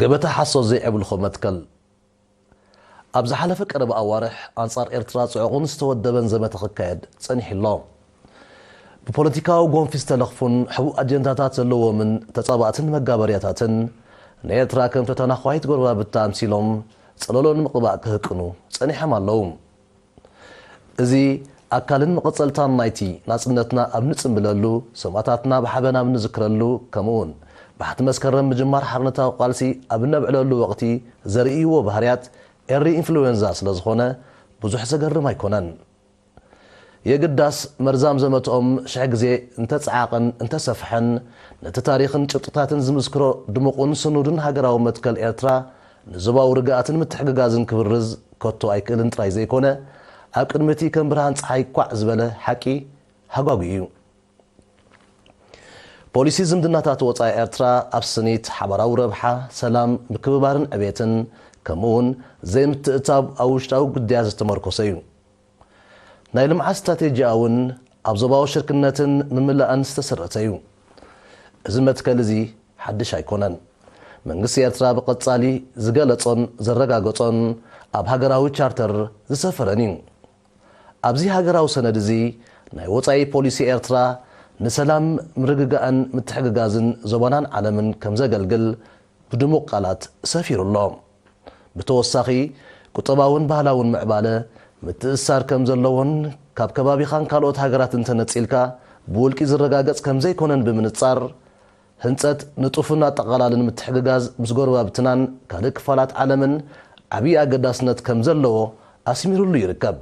ገበታ ሓሶት ዘይዕብልኾ መትከል። ኣብ ዝሓለፈ ቀረባ ኣዋርሕ ኣንጻር ኤርትራ ጽዑቕን ዝተወደበን ዘመተ ክካየድ ጸኒሑ ኣሎ። ብፖለቲካዊ ጎንፊ ዝተለኽፉን ሕቡእ ኣጀንዳታት ዘለዎምን ተጻባእትን መጋበርያታትን ንኤርትራ ከም ተተናዃይት ጎረባብታ ኣምሲሎም ጽለሎ ንምቕባእ ክህቅኑ ጸኒሖም ኣለዉ። እዚ ኣካልን መቐጸልታን ናይቲ ናጽነትና ኣብ ንጽምብለሉ፣ ሰማእታትና ብሓበን ኣብ ንዝክረሉ፣ ከምኡውን ባሕቲ መስከረም ምጅማር ሓርነታዊ ቃልሲ ኣብ እነብዕለሉ ወቕቲ ዘርእይዎ ባህርያት ኤሪ ኢንፍሉዌንዛ ስለ ዝኾነ ብዙሕ ዘገርም ኣይኮነን። የግዳስ መርዛም ዘመትኦም ሽሕ ግዜ እንተጸዓቐን እንተሰፍሐን፣ ነቲ ታሪኽን ጭብጥታትን ዝምስክሮ ድሙቕን ስኑድን ሃገራዊ መትከል ኤርትራ ንዞባዊ ርግኣትን ምትሕግጋዝን ክብርዝ ከቶ ኣይክእልን ጥራይ ዘይኮነ፣ ኣብ ቅድሚ እቲ ከም ብርሃን ጸሓይ ኳዕ ዝበለ ሓቂ ሃጓጉ እዩ። ፖሊሲ ዝምድናታት ወጻኢ ኤርትራ ኣብ ስኒት ሓባራዊ ረብሓ፣ ሰላም፣ ምክብባርን ዕቤትን፣ ከምኡውን ዘይምትእትታው ኣብ ውሽጣዊ ግዳያት ዝተመርኮሰ እዩ። ናይ ልምዓት ስትራቴጂኣ እውን ኣብ ዞባዊ ሽርክነትን ምምላእን ዝተሰረተ እዩ። እዚ መትከል እዚ ሓድሽ ኣይኮነን። መንግስቲ ኤርትራ ብቐጻሊ ዝገለጾን ዘረጋገጾን ኣብ ሃገራዊ ቻርተር ዝሰፈረን እዩ። ኣብዚ ሃገራዊ ሰነድ እዚ ናይ ወጻኢ ፖሊሲ ኤርትራ ንሰላም፣ ምርግጋእን ምትሕግጋዝን ዞባናን ዓለምን ከም ዘገልግል ብድሙቕ ቃላት ሰፊሩ ኣሎ። ብተወሳኺ፣ ቁጠባውን ባህላውን ምዕባለ ምትእስሳር ከም ዘለዎን ካብ ከባቢኻን ካልኦት ሃገራትን ተነጺልካ ብውልቂ ዝረጋገጽ ከም ዘይኮነን ብምንጻር፣ ህንጸት ንጡፍን ኣጠቓላልን ምትሕግጋዝ ምስ ጎረባብትናን ካልእ ክፋላት ዓለምን ዓብዪ ኣገዳስነት ከም ዘለዎ ኣስሚሩሉ ይርከብ።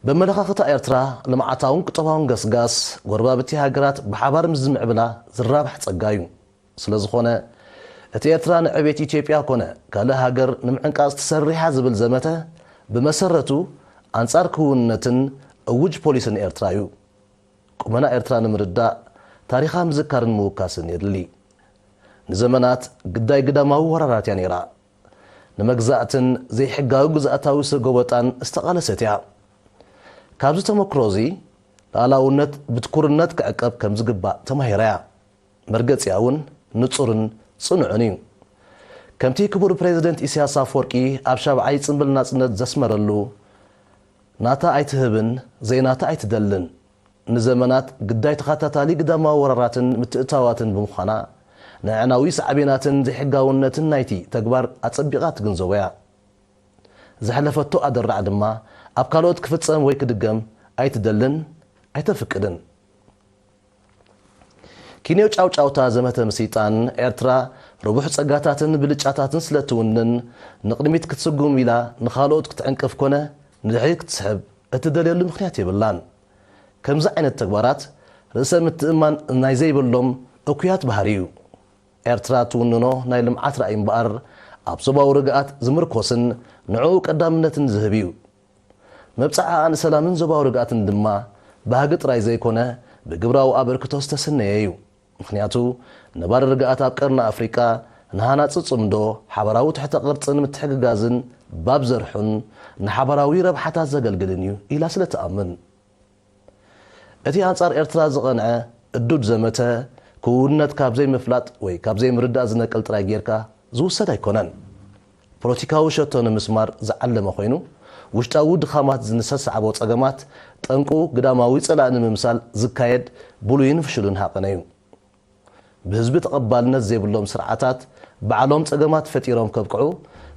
በመለኻኽታ ኤርትራ፣ ልምዓታውን ቁጠባውን ገስጋስ ጎረባብቲ ሃገራት ብሓባር ምስ ዝምዕብላ ዝራባሕ ጸጋ እዩ። ስለ ዝኾነ፣ እቲ ኤርትራ ንዕቤት ኢትዮጵያ ኮነ ካልእ ሃገር ንምዕንቃጽ ትሰርሕ እያ ዝብል ዘመተ፣ ብመሰረቱ ኣንጻር ክውንነትን እውጅ ፖሊስን ኤርትራ እዩ። ቁመና ኤርትራ ንምርዳእ፣ ታሪኻ ምዝካርን ምውካስን የድሊ። ንዘመናት ግዳይ ግዳማዊ ወራራት እያ ነይራ። ንመግዛእትን ዘይሕጋዊ ግዝኣታዊ ሰጎበጣን ዝተቓለሰት እያ። ካብዚ ተመክሮ እዚ፣ ልኣላውነት ብትኩርነት ክዕቀብ ከም ዝግባእ ተማሂራ እያ። መርገጺኣ እውን ንጹርን ጽኑዕን እዩ። ከምቲ ክቡር ፕሬዚደንት ኢሳያስ ኣፈወርቂ ኣብ ሻብዓይ ጽምብል ናጽነት ዘስመረሉ፣ "ናታ ኣይትህብን፣ ዘይናታ ኣይትደልን። ንዘመናት ግዳይ ተኸታታሊ ግዳማዊ ወራራትን ምትእትታዋትን ብምዃና፣ ንኣዕናዊ ሳዕቤናትን ዘይሕጋውነትን ናይቲ ተግባር ኣጸቢቓ ትግንዘቦ እያ። ዘሕለፈቶ ኣደራዕ ድማ ኣብ ካልኦት ክፍጸም ወይ ክድገም ኣይትደልን፣ ኣይተፍቅድን።" ኪንዮ ጫውጫውታ ዘመተ ምስይጣን ኤርትራ ርቡሕ ጸጋታትን ብልጫታትን ስለ ትውንን፣ ንቕድሚት ክትስጉም ኢላ ንኻልኦት ክትዕንቅፍ ኮነ ንድሕሪት ክትስሕብ እትደልየሉ ምኽንያት የብላን። ከምዚ ዓይነት ተግባራት ርእሰ ምትእምማን ናይ ዘይብሎም እኩያት ባህሪ እዩ። ኤርትራ ትውንኖ ናይ ልምዓት ራእይ እምበኣር፣ ኣብ ዞባዊ ርግኣት ዝምርኮስን ንዕኡ ቀዳምነትን ዝህብ እዩ። መብጽዓኣ ንሰላምን ዞባዊ ርግኣትን ድማ ባህጊ ጥራይ ዘይኮነ፣ ብግብራዊ ኣበርክቶ ዝተሰነየ እዩ። ምኽንያቱ፣ ነባሪ ርግኣት ኣብ ቀርኒ ኣፍሪቃ ንሃናጺ ጽምዶ፣ ሓባራዊ ትሕተ ቅርጽን ምትሕግጋዝን ባብ ዘርሑን ንሓባራዊ ረብሓታት ዘገልግልን እዩ ኢላ ስለ ትኣምን። እቲ ኣንጻር ኤርትራ ዝቐንዐ እዱድ ዘመተ፣ ክውንነት ካብ ዘይምፍላጥ ወይ ካብ ዘይምርዳእ ዝነቅል ጥራይ ጌርካ ዝውሰድ ኣይኮነን። ፖለቲካዊ ሸቶ ንምስማር ዝዓለመ ኮይኑ፣ ውሽጣዊ ድኻማት ንዘስዕቦ ጸገማት ጠንቁ ግዳማዊ ጸላኢ ንምምሳል ዝካየድ ብሉይን ፍሹልን ሃቐነ እዩ። ብህዝቢ ተቐባልነት ዘይብሎም ስርዓታት ባዕሎም ጸገማት ፈጢሮም ከብቅዑ፣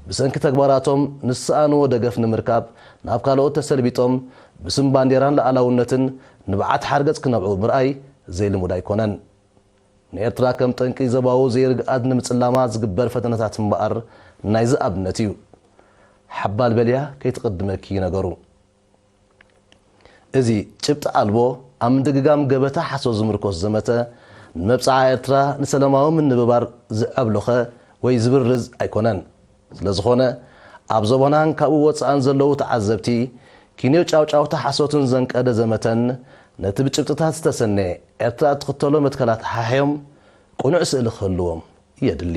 ብሰንኪ ተግባራቶም ንዝሰኣንዎ ደገፍ ንምርካብ ናብ ካልኦት ተሰልቢጦም፣ ብስም ባንዴራን ልኣላውነትን ንብዓት ሓርገጽ ክነብዑ ምርኣይ ዘይልሙድ ኣይኮነን። ንኤርትራ ከም ጠንቂ ዞባዊ ዘይርግኣት ንምጽላማ ዝግበር ፈተነታት እምበኣር ናይዚ ኣብነት እዩ። ሓባል በልያ ከይትቕድመኪ ነገሩ። እዚ ጭብጢ ኣልቦ ኣብ ምድግጋም ገበታ ሓሶት ዝምርኮስ ዘመተ፣ ንመብጽዓ ኤርትራ ንሰላማዊ ምንብባር ዝዐብሎኸ ወይ ዝብርዝ ኣይኮነን። ስለ ዝኾነ፣ ኣብ ዞባናን ካብኡ ወጻእን ዘለዉ ተዓዘብቲ፣ ኪንዮ ጫውጫውታ ሓሶትን ዘንቀደ ዘመተን ነቲ ብጭብጥታት ዝተሰነየ ኤርትራ እትኽተሎ መትከላት ሓሕዮም ቅኑዕ ስእሊ ክህልዎም የድሊ።